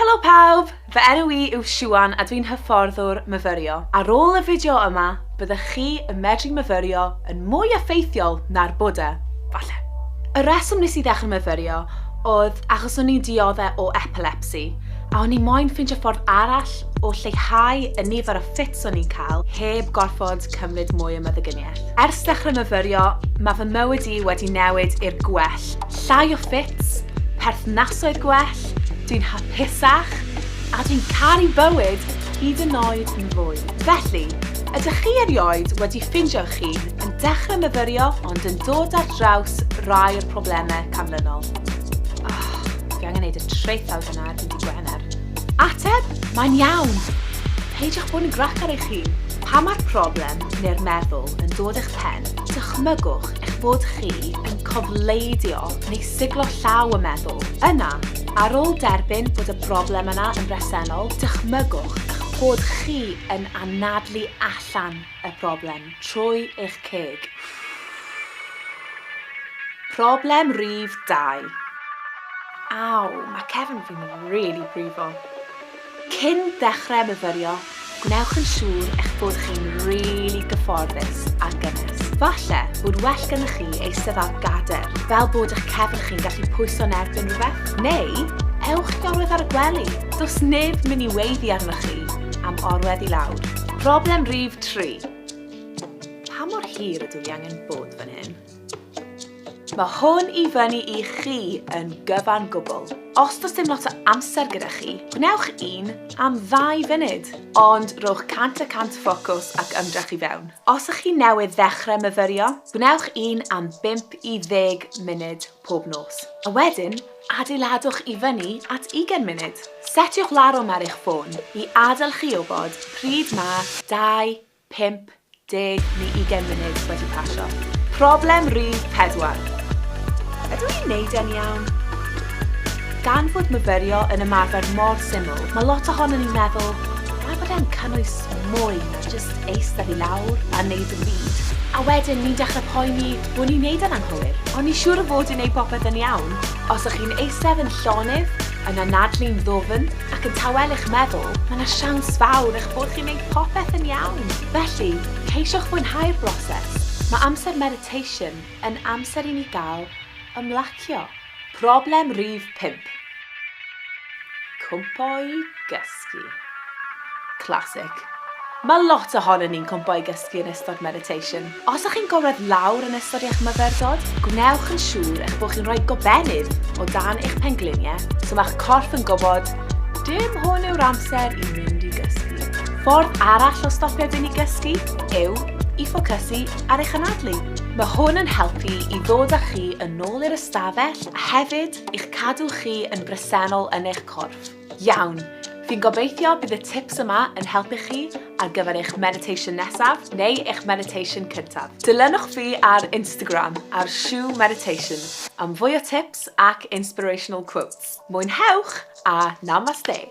Helo pawb! Fy enw i yw Siwan a dwi'n hyfforddwr myfyrio. Ar ôl y fideo yma, byddech chi yn medru myfyrio yn mwy effeithiol na'r Bwdha, falle. Y rheswm nes i ddechrau myfyrio oedd achos o'n i'n diodde o epilepsi a o'n i moyn ffeindio ffordd arall o lleihau y nifer o ffits o'n i'n cael heb gorfod cymryd mwy o meddyginiaeth. Ers dechrau myfyrio, mae fy mywyd i wedi newid i'r gwell. Llai o ffits, perthnasoedd gwell, dwi'n hapusach, a dwi'n caru bywyd hyd yn oed yn fwy. Felly, ydych chi erioed wedi ffeindio'ch hun yn dechrau myfyrio ond yn dod ar draws rai o'r problemau canlynol? Oh, fi angen neud y traethawd yna erbyn dydd Gwener. Ateb, mae'n iawn! Peidiwch bod yn grac ar eich hun. Pan mae'r problem neu'r meddwl yn dod i'ch pen, dychmygwch eich bod chi yn cofleidio neu siglo llaw y meddwl. Yna, ar ôl derbyn bod y broblem yna yn bresennol, dychmygwch eich bod chi yn anadlu allan y broblem trwy eich ceg. Problem rhif 2. Aw, mae cefn fi'n rili brifo. Cyn dechrau myfyrio, gwnewch yn siŵr eich bod chi'n rili gyfforddus a gynnes. Falle bod well gennych chi eistedd ar gader, fel bod eich cefn chi'n gallu pwyso yn erbyn rhywbeth. Neu, ewch i orwedd ar y gwely. Does neb mynd i weiddi arnoch chi am orwedd i lawr. Problem rhif 3. Pa mor hir ydw i angen bod fan hyn? Mae hwn i fyny i chi yn gyfan gwbl. Os does dim lot o amser gyda chi, gwnewch un am ddau funud, ond rhowch 100% ffocws ac ymdrech i fewn. Os ych chi newydd ddechrau myfyrio, gwnewch un am 5 i 10 munud pob nos. A wedyn, adeiladwch i fyny at 20 munud. Setiwch larwm ar eich ffôn i adael chi wybod pryd mae 2, 5, deg neu ugain munud wedi pasio. Problem rhif 4. Ydw i'n neud e'n iawn? Gan fod myfyrio yn ymarfer mor syml, mae lot ohonon ni'n meddwl, rhaid bod e'n cynnwys mwy na jyst eistedd i lawr a neud dim byd. A wedyn ni'n dechrau poeni bod ni'n neud e'n anghywir. Ond ni siŵr o fod yn neud popeth yn iawn. Os ych chi'n eistedd yn llonydd, yn anadlu'n ddwfn, ac yn tawelu'ch meddwl, mae 'na siawns fawr eich bod chi'n neud popeth yn iawn. Felly, ceisiwch fwynhau'r broses. Mae amser meditation yn amser i ni gael ymlacio. Problem rhif 5. Cwmpo i gysgu. Classic. Mae lot ohonon ni'n cwmpo i gysgu yn ystod meditation. Os ych chi'n gorwedd lawr yn ystod eich myfyrdod, gwnewch yn siŵr eich bod chi'n rhoi gobennydd o dan eich pengliniau so mae'ch corff yn gwybod dim hwn yw'r amser i mynd i gysgu. Ffordd arall o stopio mynd i gysgu yw i ffocysu ar eich anadlu. Mae hwn yn helpu i ddod â chi yn ôl i'r ystafell a hefyd i'ch cadw chi yn bresennol yn eich corff. Iawn! Fi'n gobeithio bydd y tips yma yn helpu chi ar gyfer eich meditation nesaf neu eich meditation cyntaf. Dilynwch fi ar Instagram ar Siw Meditation am fwy o tips ac inspirational quotes. Mwynhewch a namaste!